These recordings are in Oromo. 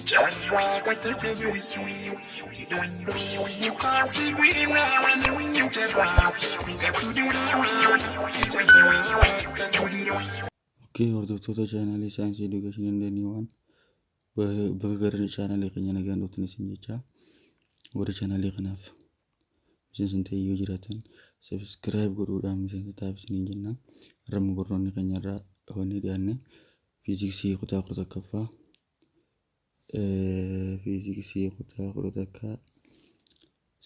Carraa jabeessu hidhandoo mukaa sibiilaa carraa carraa. Okay, hordoftoota chaanaalii saayinsii edukeeshinii dandeenyuwaan bakka gara chaanaalii keenya nagaan dhuftan isin jecha warra chaanaalii kanaaf miseensa ta'e yoo jiraatan subscribe godhuudhaan miseensa ta'aa isiniin jenna. Har'a immoo barnoonni keenya irraa qabannee dhiyaanne fiiziksii kutaa 11ffaa fiiziksii kutaa 11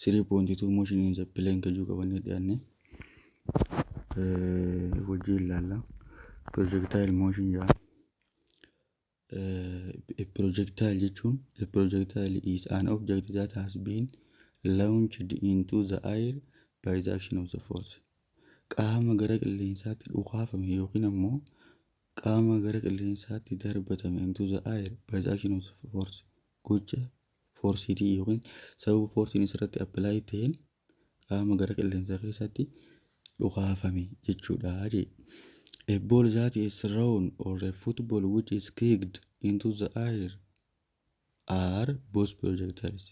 3.2 motion in the plane kan jiru qabannee dhiyaanne wajjin ilaalla. Projectile motion jedha. A projectile jechuun a projectile is an object that has been launched into the air by the action of the force. Qaama gara qilleensaatti dhukaafame yookiin ammoo qaama gara qilleensaatti darbatame into the air by the action of the force. Gocha foorsiitii yookiin sababa foorsiin isarratti apply ta'een qaama gara qilleensaa keessatti dhukaafame jechuudha jee. A ball that is thrown or a football which is kicked into the air are both projectiles.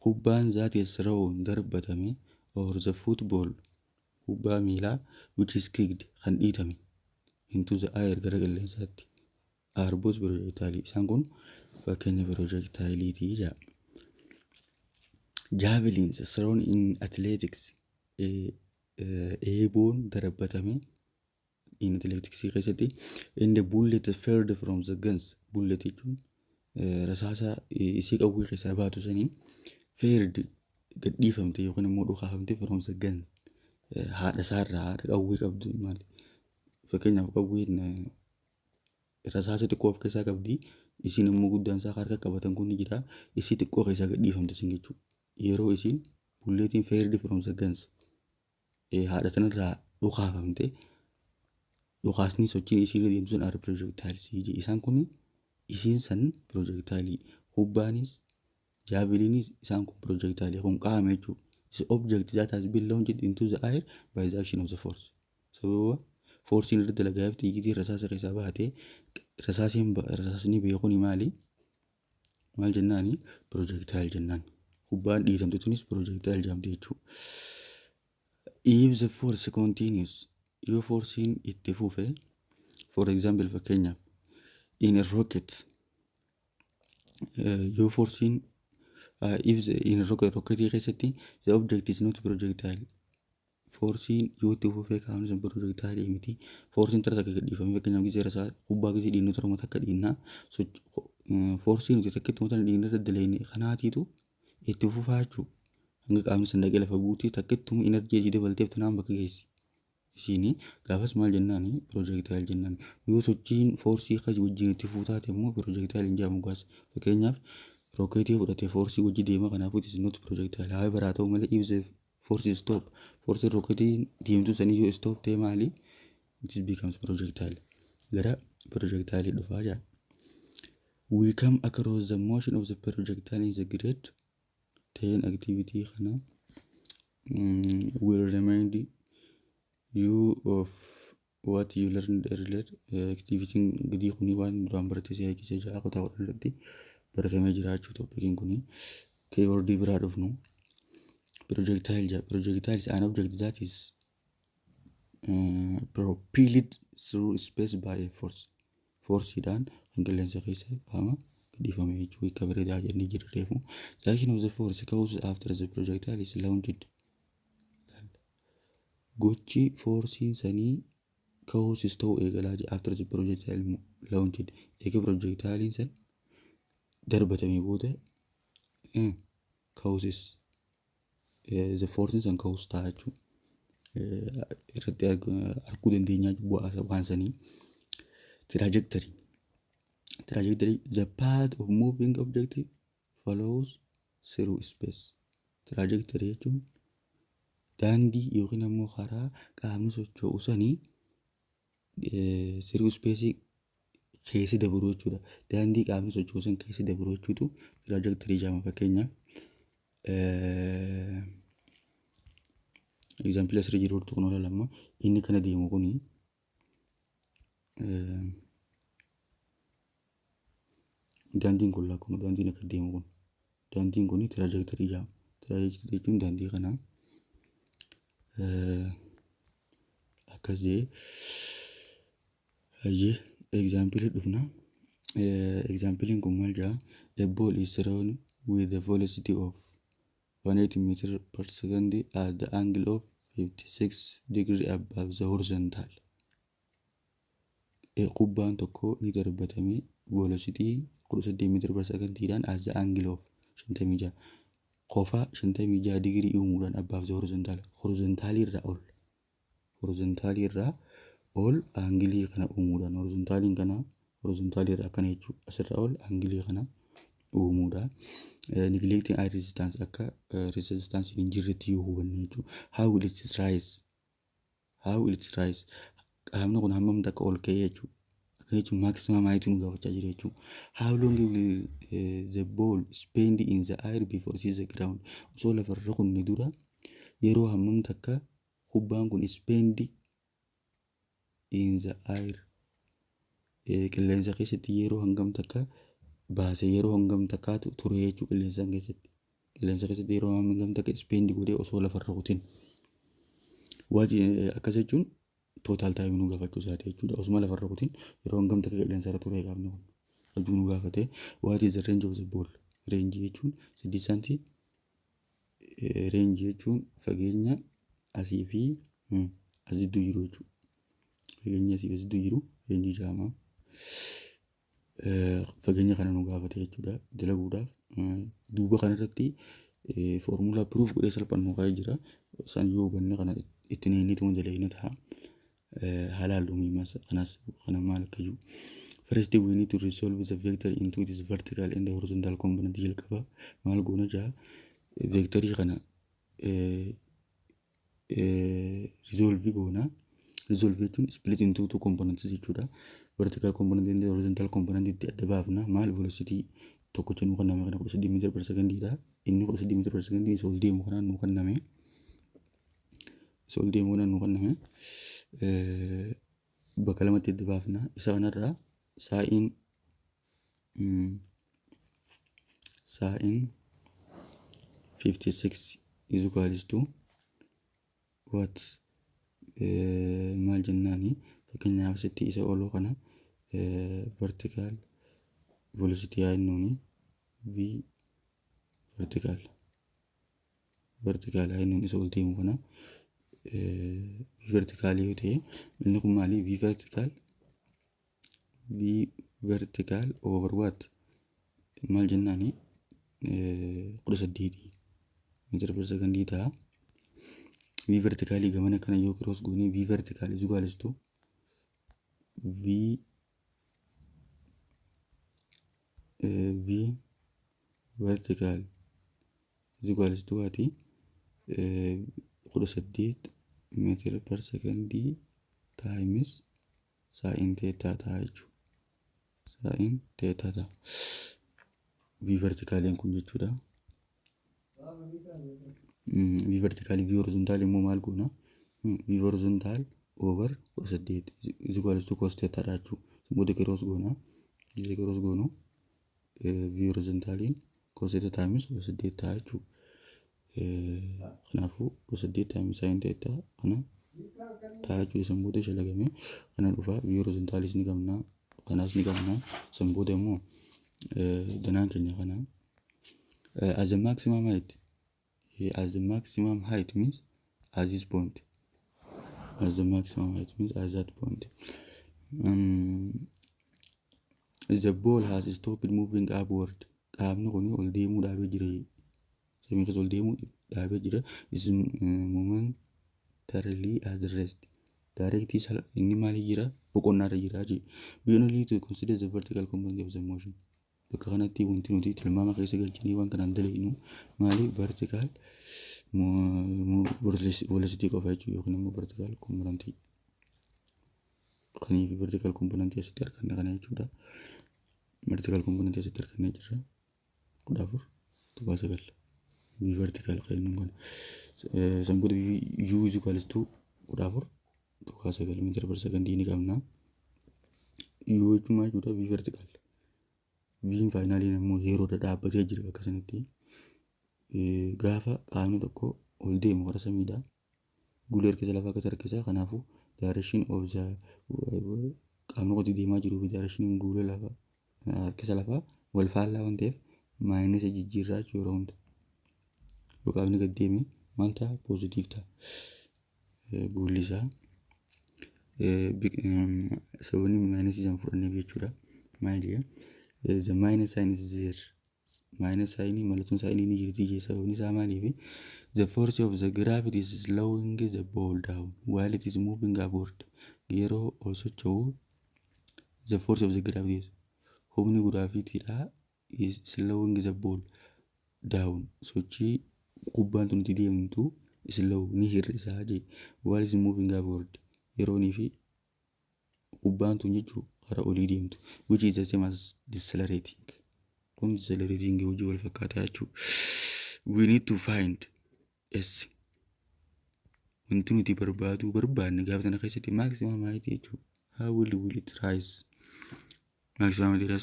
Kubbaan that is thrown darbatame or the football kubbaa miilaa which is kicked kan dhiitame into the air gara qilleensaatti are both projectile. Isaan kun fakkeenya projectileetii jedha. Javelins thrown in athletics eeboon darbatame in athletics keessatti and the bullet fired from the guns. Bullet jechuun rasaasa isii qawwee keessaa baatu saniin fired gadhiifamte yookiin immoo dhukaafamte from the guns haadha isaarraa haadha qawwee qabdu maali fakkeenyaaf qawween rasaasa xiqqoo of keessaa qabdi isiin immoo guddaan isaa harka qabatan kun ni jira isii xiqqoo keessaa gadhiifamte sin jechuudha yeroo isiin bulletiin fired from the guns haadha sanarraa dhukaafamte dhukaasni sochiin isiin deemtu sun are projectiles. Isaan kun isiin san projectile, kubbaanis jaaveliinis isaan kun projectile kun qaama jechuudha. Is object that has been launched into the air by the action of the force. Sababa foorsiin irra dalagaaf xiyyiitiin rasaasa keessaa baatee rasaasni beekuun maali? Maal jennaani? Projectile jennaan. Kubbaan dhiitamte tunis projectile jedhamte jechuudha. If the force continues, yoo foorsiin itti fufe, for example fakkeenyaaf in a rocket yoo foorsiin if the, in a rocket rocketii keessatti the object is not projectile. Foorsiin yoo itti fufee qaamni sun projectile miti. Foorsiin tara takka gadhiifamee fakkeenyaaf gisee rasaa kubbaa gisee dhiinnu taruma takka dhiinnaa foorsiin nuti takka itti mutan dhiinna irra daleene kanaatiitu itti fufaa jechuudha. Hanga qaamni sun dhaqee lafa buutee takka ittuma energy isii dabalteef tanaan bakka geessi. Isiin gaafas maal jennaani? Projectile jennaan. Yoo sochiin foorsii akkasii wajjin itti fufuu taate immoo projectile hin jedhamu gaas. Fakkeenyaaf rookeetii fudhatee foorsii wajji deema kanaafuu it is not projectile. However haa ta'u malee if the force is stop forsiin rookeetii deemtu sanii yoo stop ta'e maali? It is becomes projectile. Gara projectile dhufaa jira. We come across the motion of the projectile in the grade 10 activity kana will remind you of what you learned earlier. Activity gadii kuni waan duraan barate si eegisee jira kutaa 10 irratti baratamee jira jechuu topiciin kuni. Keywordii biraa dhufnu projectile jedha. Projectile is an object that is propelled through space by a force. Forsiidhaan kan qilleensa keessa qaama gadhiifame jechuu hiika bareedaa jennee jira reefu. The action of the force causes after the projectile is launched. Gochi foorsiin sanii causes ta'uu eegalaa jira after the projectile launched. Eega projectilein san darbatamee booda causes the force san cause ta'a jechuudha. Irratti arguu dandeenya bu'aa waan sanii. Trajectory. Trajectory, the path of moving object follows through space. Trajectory jechuun daandii yookiin ammoo karaa qaamni socho'u sanii through space keessa dabru jechuudha. Daandii qaamni socho'u san keessa dabru jechuutu trajectory jedhama. Fakkeenyaaf example asirra jiru kun lama inni kana deemu kuni Daandiin kun lakkuma daandiin akka deemu kun. Daandiin kun trajectory jedhama. Trajectory jechuun daandii kana akkas jee. Hayyee, example dhufna. Examplein kun maal jedha? A ball is thrown with the velocity of 180 meter per second at the angle of 56 degree above the horizontal. Kubbaan tokko ni darbatame velocity 18 meter per secondiidhaan at the angle of 56 qofa 56 digirii uumuudhaan above the horizontal, horizontalii irraa ol, horizontalii irraa ol angle kana uumuudhaan, horizontaliin kana horizontalii irraa akkana jechuudha, asirraa ol angle kana uumuudha. Neglecting air resistance, akka resistance hin jirretti yoo hubanne jechuudha. How will it rise? How will it rise? Qaamni kun hammam takka ol ka'ee jechuudha. Akkana jechuun maximum height nu gaafachaa jira jechuudha. How long will the ball spend in the air before it hits the ground? Osoo lafarra kunne dura yeroo hammam takka kubbaan kun spend in the air, qilleensa keessatti yeroo hangam takka baase, yeroo hangam takkaatu ture jechuudha qilleensa keessatti. Qilleensa keessatti yeroo hangam takka spend godhee osoo lafarra kutin. Waati akkas jechuun total time nu gaafachuu isaati jechuudha. Osuma lafarra kutin yeroo hangam takka qilleensa irra ture qaamni kun. Hojii nu gaafate. What is the range of the ball? Range jechuun distance, range jechuun fageenya asii fi as jidduu jiru jechuudha. Fageenya asii fi as jidduu jiru range jedhama. Fageenya kana nu gaafate jechuudha dalaguudhaaf. Duuba kanarratti formula proof godhee salphaan nu kaa'ee jira. Isaan yoo hubanne kana ittiin hiinituma dalagne ta'a. Halaallu kanas kana maal akka jiru. First, we need to resolve the vector into its vertical and horizontal component. Jalqaba maal goona jaa? Vectorii kana resolve goona. Resolve jechuun split into two components jechuudha. Vertical component and horizontal component itti adda baafna. Maal? Velocity tokkocha nuu kenname kana 18 meter per secondiidha. Inni 18 meter per secondii isa ol deemu kanaan nuu kenname. Isa ol deemu kanaan nuu kenname. Bakka lamatti adda baafna. Isa kanarraa sine 56 is equals to what? Maal jennaani? Fakkeenyaaf asitti isa oloo kana vertical velocity haa jennuuni, v vertical, vertical haa jennuun. Isa ol deemu kana v vertical yoo ta'e, inni kun maali? V vertical, v vertical over what? Maal jennaani? 18 meter per secondii ta'a. V verticalii gamana kana yoo cross goone, v vertical is equals to v vertical is equals to what? 18 meter per secondii times sine theta ta'a jechuudha. Sine theta ta'a. V verticaliin kun jechuudha. V verticalii, V horizontal immoo maal goona? V horizontal over 18 is equals to cos theta dha jechuudha. Booda cross goona. Gisee cross goonu V horizontaliin cos theta times 18 ta'a jechuudha. Kanaafuu 18 times sin theta kana ta'a jechuudha. San booda shalagamee kana dhufa. V horizontalis ni qabna. Kanaas ni qabna. San booda immoo danaan keenya kana as the maximum height, as the maximum height means at this point, as the maximum height means at that point, the ball has stopped moving upward. Qaamni kun ol deemuu dhaabee jira, samii keessa ol deemuu dhaabee jira, is momentarily at rest. Direct inni maali jira? Boqonnaarra jira jee. We only need to consider the vertical component of the motion. Bakka kanatti wanti nuti tilmaama keessa galchinee waan kanaan dalagnu maali? Vertical velocity qofa jechuudha, yookiin immoo vertical component kaniif vertical component asitti arganna kana jechuudha. Vertical component asitti argannee jirra. 14.9 V vertical kan inni kana. San booda U is equals to 14.9 meter per second ni qabna. U jechuun maal jechuudha? V vertical. V'n finaliin immoo zeeroodha, dhaabbatee jira bakka sanatti. Gaafa qaamni tokko ol deemu gara samiidha. Guula harkisa lafaa akkatti harkisa. Kanaafuu direction of the qaamni qotii deemaa jiruu fi direction guula lafaa harkisa lafaa wal faallaa waan ta'eef minus jijjiirraa jechuudha yeroo hunda. Yoo qaamni gad deeme maal ta'a? Positive ta'a. Guulli isaa sababni minus isaan fudhanneef jechuudha. Maal jedha? The minus sign is there. Minus sign, mallattoon signii ni jirti jee. Sababni isaa maaliifi? The force of the gravity is slowing the ball down while it is moving upward. Yeroo ol socho'u the force of the gravity, humni giraafitiidha, is slowing the ball down, sochii kubbaan tun itti deemtu slow ni hir'isaa jee, while it is moving upward, yeroonii fi kubbaan tun jechuu karaa olii deemtu, which is the same as decelerating. Kun decelerating hojii wal fakkaataa jechuudha. We need to find S. Wanti nuti barbaaduu barbaanne gaafa sana keessatti maximum height jechuudha. How will it rise? Maximum height,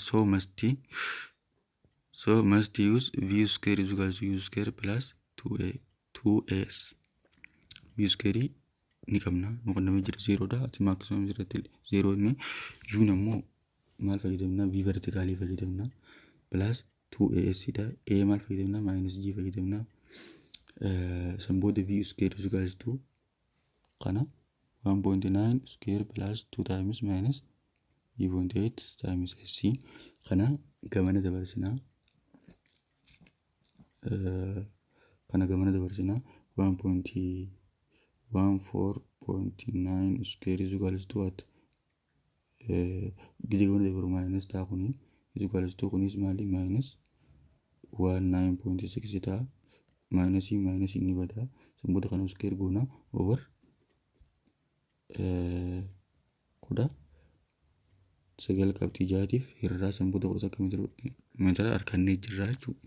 so must use v square is equal to u square plus 2a 2as. V square ni qabna, nu qonnamee jira, zeeroodha. Ati maximum irratti zeeroo inni u ammoo maal fayyadamna? V verticalii fayyadamna, plus 2as dha. A maal fayyadamna? Minus g fayyadamna. San booda v square is equals to kana 1.9 square plus 2 times minus 3.8 times s. Kana gamana dabarsinaa, kana gamana dabarsinaa, 1.14.9 square is equals to what? Gizee gamana dabaru minus ta'a. Kuni is equals to, kunis maali? Minus 19.6 ta'a. Minusii minusii ni bada. San booda kana square goona, over 19 qabxii 6tiif hirraa. San booda 11 meetira harkannee jirra jechuudha.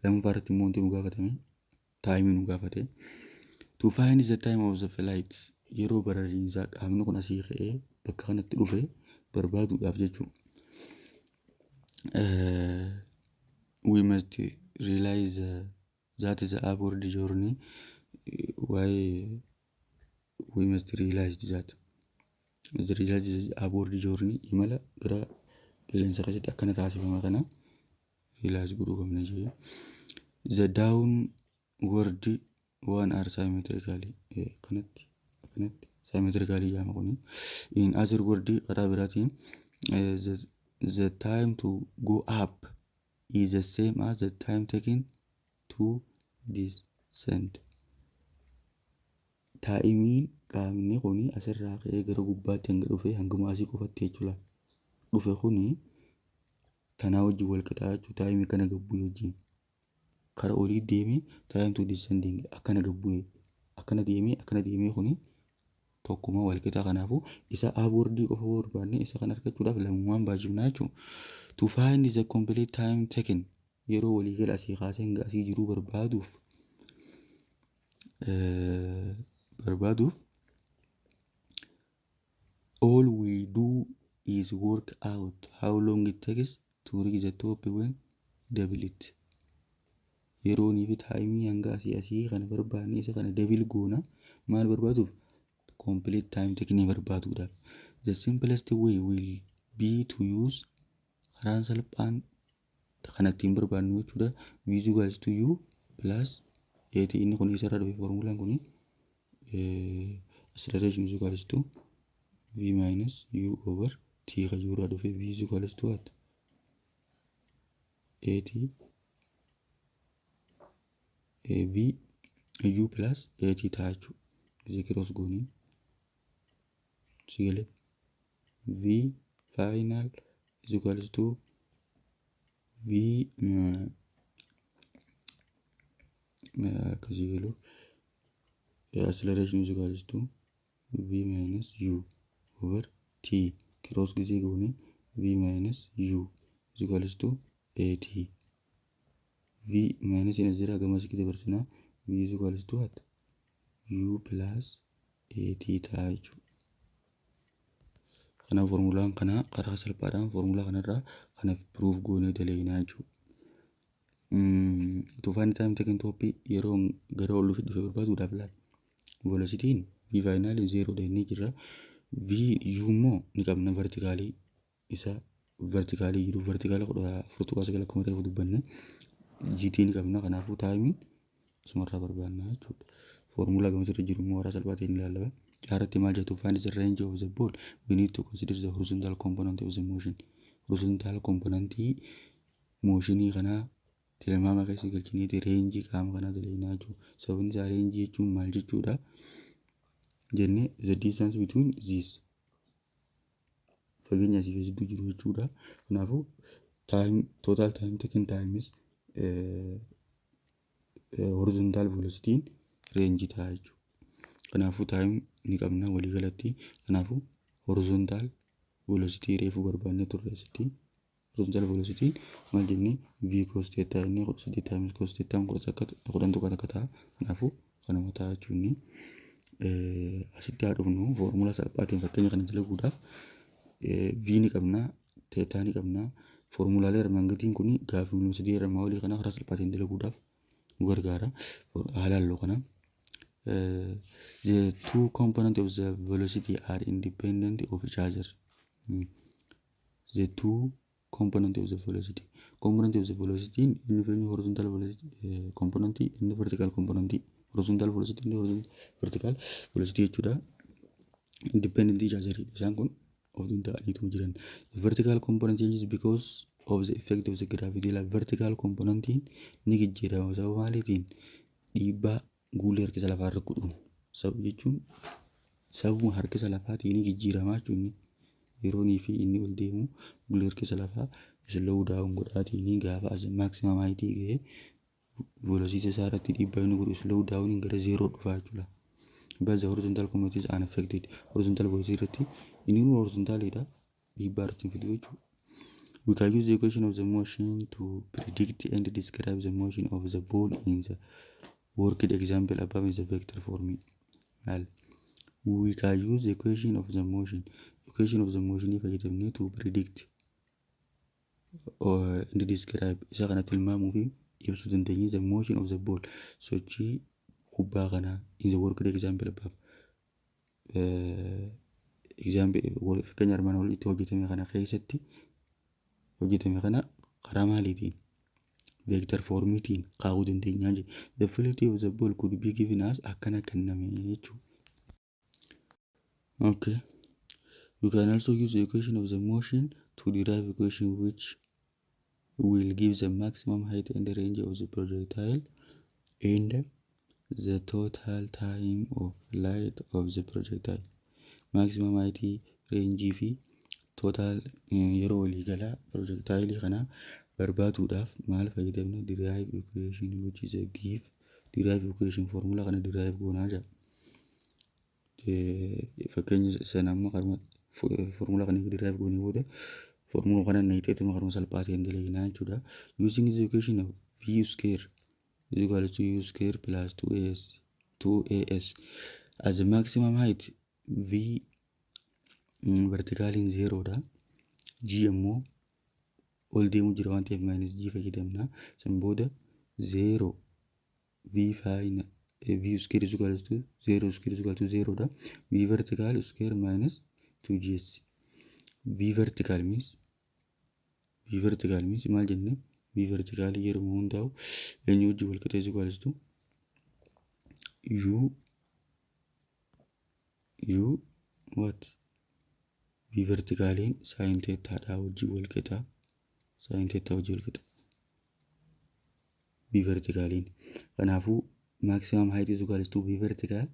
Lammaffaa irratti immoo wanti nu gaafatame timeii nu gaafate. To find the time of the flight, yeroo barariinsaa qaamni kun asii ka'ee bakka kanatti dhufe barbaaduudhaaf jechuudha. We must realize that the upward journey, why we must realize that the realize the upward journey, imala gara qilleensa keessatti akkana taasifama kana realize godhuu qabna jee. The downward one are symmetrically, kanatti akkanatti symmetrically jedhama kuni. In other word, karaa biraatiin, the time to go up is the same as the time taken to descend. Timeiin qaamni kuni asirraa ka'ee gara gubbaatti hanga dhufe, hanguma asii qofatti jechuudha. Dhufe kuni tanaa wajjin wal qixaa jechuudha. Timeii kana gabbu'e wajjin. Kara olii deemee time to descending akkana gabbu'e, akkana deemee, akkana deemee, kuni tokkuma wal qixaa. Kanaafuu isa upwardii qofa barbaanne isa kana argachuudhaaf lamumaan baajifnaa jechuudha. To find the complete time taken, yeroo waliigala asii kaasee hanga asii jiruu barbaaduuf, all we do is work out how long it takes to reach the top when double it. Yeroonii fi timeii hanga asii asii kana barbaanne isa kana double goona. Maal barbaaduuf? Complete time taken barbaaduudhaaf. The simplest way will be to use, karaan salphaan kan ittiin barbaadnu jechuudha, v is equals to u plus at. Inni kun isarraa dhufe. Formulaan kun acceleration is equals to v minus u over t kajuurraa dhufe. V is equals to what? At v u plus at ta'a jechuudha. Gisee cross goonee si galee v final is equals to v akkasii galu, acceleration is equals to v minus u over t. Cross gisee goone v minus u is equals to at. V minus in as jira, gama asitti dabarsinaa, v is equals to what? U plus at ta'a jechuudha. Kanaaf formulaan kanaa karaa salphaadhaan formulaa kanarraa kanaaf proof goonee dalaginaa jechuudha. To find time taken to up, yeroo gara ol dhufe barbaaduudhaaf laal. Velocityn V finaliin zerodha inni jira. V U immoo ni qabna, verticalii isa verticalii jiru, verticala 14.9 akkuma reefu dubbanne. GT ni qabna, kanaafuu timeiin asumarraa barbaanna jechuudha. Formulaa gama sirra jiru immoo karaa salphaa ta'een ilaallama. Caaratti maal jedhu? Find the range of the ball, we need to consider the horizontal component of the motion. Horizontal component motionii kanaa tilmaama keessa galchineeti rangeii qaama kanaa dalaginaa jechuudha. Sababni isaa rangeii jechuun maal jechuudha jennee, the distance between these, fageenya asii fi asitti jiru jechuudha. Kanaafuu time, total time taken times horizontal velocity rangeii ta'a jechuudha. Kanaafuu time ni qabna walii galatti. Kanaafuu horizontal velocity reefuu barbaannee turre asitti. Horizontal velocity maal jennee? V cos theta inni 18 times cos theta 10.1 ta'a. Kanaafuu kanuma ta'a jechuun. Asitti haa dhufnu. Foormulaa salphaatiin fakkeenya kana dalaguudhaaf V ni qabna, theta ni qabna. Foormulaalee armaan gadiin kun gaaffii velocity armaan olii kana karaa salphaatiin dalaguudhaaf nu gargaara. Haala halluu kana. The two components of the velocity are independent of each other. The two component of the velocity. Component of the velocity inni feenya horizontal velocity component, inni vertical component, horizontal velocity inni horizontal vertical velocity jechuudha. Independent each other, isaan kun of danda'aniitu jiran. The vertical component changes because of the effect of the gravity. La vertical component ni jijjiirama sababa maaliitiin? Dhiibbaa guullee harkisa lafaa irra godhuun. Sababa jechuun sababuma harkisa lafaatiin jijjiiramaa jechuun. Yeroonii fi inni ol deemu guullee harkisa lafaa slow down godhaatiin gaafa as maximum height ga'ee velocity isaa irratti dhiibbaa inni godhu slow down gara zero dhufaa jechuudha. But the horizontal component is unaffected. Horizontal velocity irratti inni kun horizontalidha. Dhiibbaa irratti hin fidu jechuudha. We can use the equation of the motion to predict and describe the motion of the ball in the worked example above in the vector form. Well, we can use the equation of the motion. Equation of the motion fayyadamnee to predict and describe, isa kana tilmaamuu fi ibsuu dandeenya, the motion of the ball, sochii kubbaa kanaa, in the worked example above. Example, fakkeenya armaan olitti hojjetame kana keessatti hojjetame kana karaa maaliitiin? Vector formiitiin kaa'uu dandeenya jechuudha. The velocity of the ball could be given as akkana kenname jechuudha. Okay. We can also use the equation of the motion to derive equation which will give the maximum height and the range of the projectile and the total time of flight of the projectile. Maximum height, range fi total yeroo waliigalaa projectile kana barbaaduudhaaf maal fayyadamna? Derive equation which is a give derive equation, formula kana derive goonaa jira. Fakkeenya sana amma karuma formula kana derive goonee booda formula kana neexeetuma karuma salphaa ta'een dalaginaa jechuudha. Using the equation of v square is equal to u square plus 2as 2as as the maximum height, v verticaliin zerodha. G immoo ol deemuu jira waan ta'eef minus g fayyadamna. San booda zero v final v square is equal to zero square is equal to zero dha. V vertical square minus 2gs. V vertical means maal jenne? V vertical yeroo hundaa'u eenyu wajjin wal qixa? Is equal to u u what? V verticaliin sin theta dha wajjin wal qixa, sin theta wajjin wal qixa v verticaliin. Kanaafuu maximum height is equal to v vertical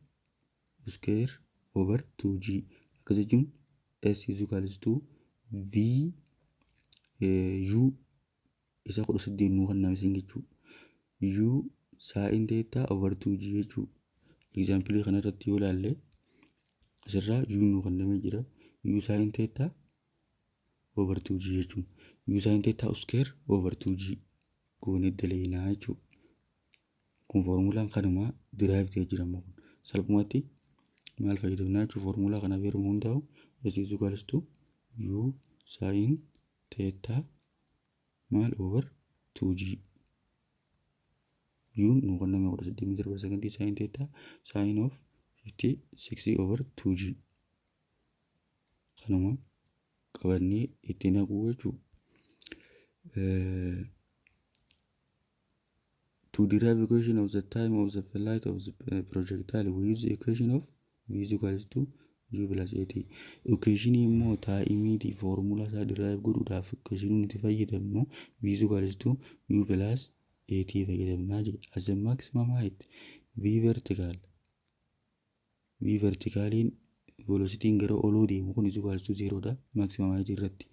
square over 2g. Akkas jechuun s is equal to v u isa 18 nuu kenname sin jechuu, u sin theta over 2g jechuu. Example kana irratti yoo ilaalle asirraa u nuu kennamee jira, u sin theta over 2g jechuun u sin theta square over 2g goonee dalaginaa jechuu. Kun formulaan kanuma derive ta'ee jira. Amma kun salphumatti maal fayyadamnaa jechuun formulaa kanaaf yeroo hundaa'u s is equals to U sin theta maal over 2G. U'n nu kenname 18 meter per second, sin theta sin of 56 over 2G. Kanuma qabannee itti naquu jechuudha. To derive equation of the time of the flight of the projectile, we use the equation of v is equals to u plus at. Equation immoo timeiitii formula isaa derive godhuudhaaf equation nuti fayyadamnu v is equals to u plus at fayyadamnaa jedha. As a maximum height v vertical, v verticaliin velocitiin gara oloo deemu kun is equals to 0 dha maximum height irratti.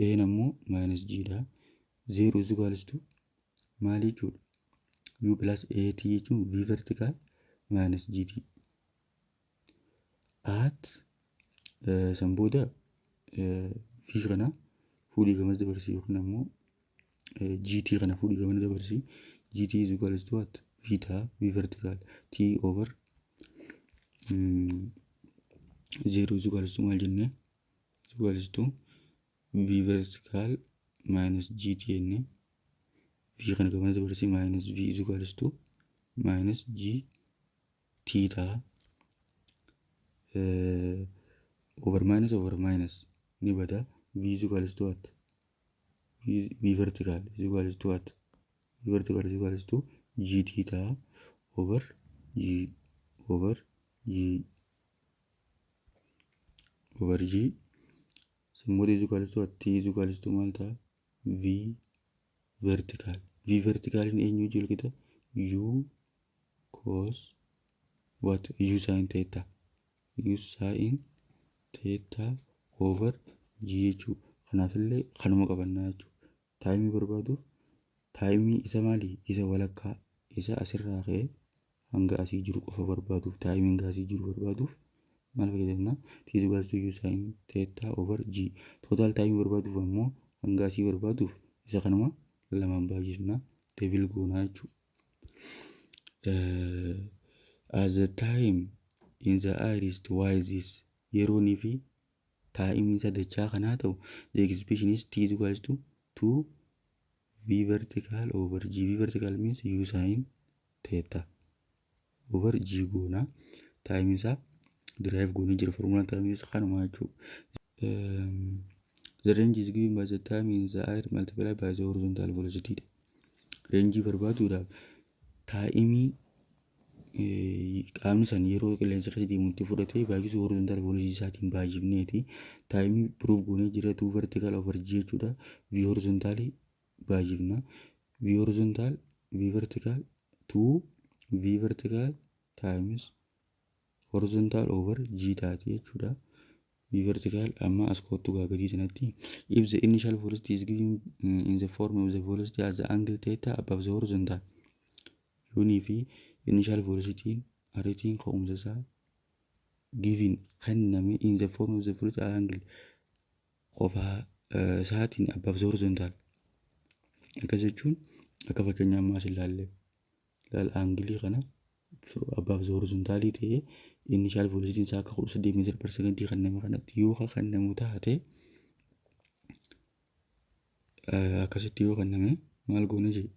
A ammoo minus g dha. 0 is equals to maal jechuudha? U plus at jechuun v vertical minus gt. At san booda v kana fuudhii gamas dabarsii yookiin ammoo gt kana fuudhii gamana dabarsii. Gt is equals to what? V ta'a, v vertical t over 0 is equals to maal jennee? Is equals to v vertical minus gt jennee, v kana gamana dabarsii, minus v is equals to minus g t ta'a. Over minus over minus ni bada. V is equals to what? V vertical is equals to what? V vertical is equals to gt ta'a over g over g over g. Sammoota is equals to what? T is equals to maal ta'a? V vertical. V vertical eenyu wajjin wal qixa? U cos what? U sin theta, u sin theta over g jechuudha. Kanaafillee kanuma qabannaa jechuudha. Timeii barbaaduuf timeii isa maali? Isa walakkaa isa asirraa ka'ee hanga asii jiru qofa barbaaduuf, timeii hanga asii jiru barbaaduuf maal fayyadamna? T is equals to u sin theta over g. Total timeii barbaaduuf ammoo hanga asii barbaaduuf isa kanuma lamaan baay'ifna, double goonaa jechuudha. As the time in the air is twice this, yeroonii fi timeiin isaa dachaa kanaa ta'u, the expression is t is equals to 2 v vertical over g. V vertical means u sin theta over g goona. Timeiin isaa derive goonee jira. Formulaan timeii isaa kanuma jechuudha. The range is given by the time in the air multiplied by the horizontal velocity. Rangeii barbaaduudhaaf timeii qaamni san yeroo qilleensa keessa deemutti fudhatee baay'isuu horizontal velocity isaatiin baay'ifneeti. Timeii proof goonee jira, 2 vertical over g jechuudha. V horizontal baay'ifna. V horizontal, v vertical, 2 v vertical times horizontal over g taati jechuudha. V vertical amma as kottu gaa gadii sanatti. If the initial velocity is given in the form of the velocity as the angle theta above the horizontal, yoonii fi initial velocity ariitiin ka'umsa isaa given kenname in the form of the velocity angle qofaa isaatiin above the horizontal, akkas jechuun akka fakkeenya ammaa as ilaalle ilaal, angleii kana above the horizontalii ta'ee initial velocity isaa akka 18 meter per secondii kenname kanatti yoo kennamu taate, akkasitti yoo kenname maal goone jee?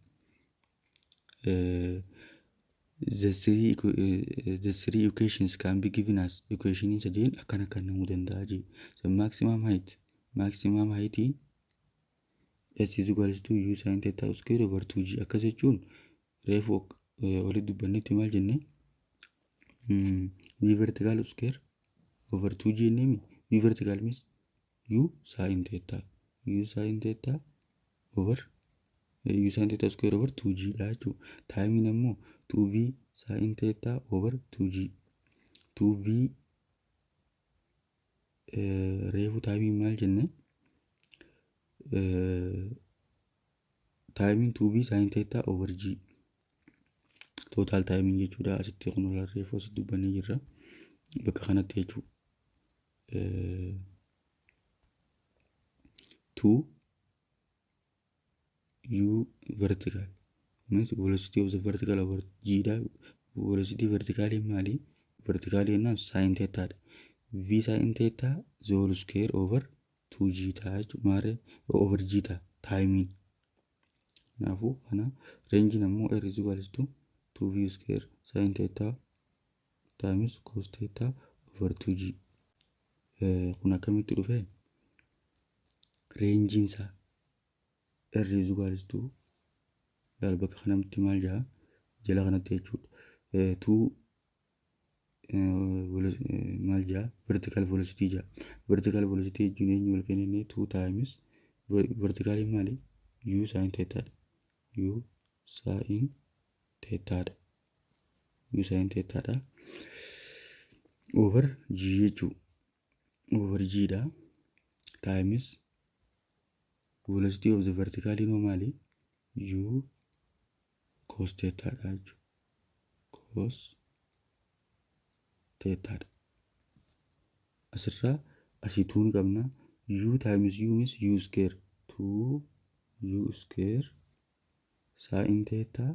The three equations can be given as equation sadeen akkana kennamuu danda'a jee. The maximum height, maximum height s is equals to u sin theta square over 2g. Akkas jechuun reefu walitti dubbannetti maal jenne? V vertical square over 2g jennemi. V vertical means u sin theta, u sin theta over u sin theta square over 2g dha jechuudha. Timeiin ammoo 2v sin theta over 2g. 2v reefu timeiin maal jenne? Timeiin 2v sin theta over g total timeiin jechuudha. Asitti kun reefu asitti dubbannee jirra bakka kanatti jechuudha. 2 u vertical means velocity of the vertical over g dha. Velocity vertical maali? Vertical jennaan sin theta dha. V sin theta the whole square over 2g ta'a jechuudha. Maarree over g ta'a timeiin. Kanaafuu kana rangeiin ammoo r is equals to 2v square sin theta times cos theta over 2g. Kun akkamitti dhufe? Rangeiin isaa r is equals to, laal, bakka kanatti maal jedha, jala kanatti jechuudha. 2 maal jedha? Vertical velocity jedha. Vertical velocity jechuun eenyu wal kennine? 2 times vertical maali? U sin theta dha. U sin theta dha. U sin theta dha. Over g jechuudha. Over g dha. Times velocity of the vertical inoo maali? U cos theta dha jechuudha. Cos theta dha. Asirraa asii 2 ni qabna. U times u means u square. 2 u square sin theta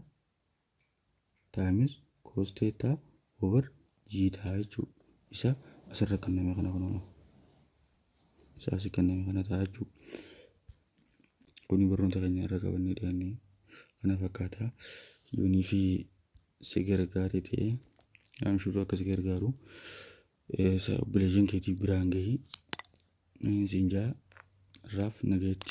times cos theta over g ta'a jechuudha. Isa asirra kenname kana kunoo. Isa asii kenname kana ta'a jechuudha. Kuni barnoota keenya irra qabannee dhiyaanne kana fakkaata. Yoonii fi si gargaare ta'e, amshuruu akka si gargaaru obboleeyyan keetii biraan gahii siin jaa irraaf nagayetti.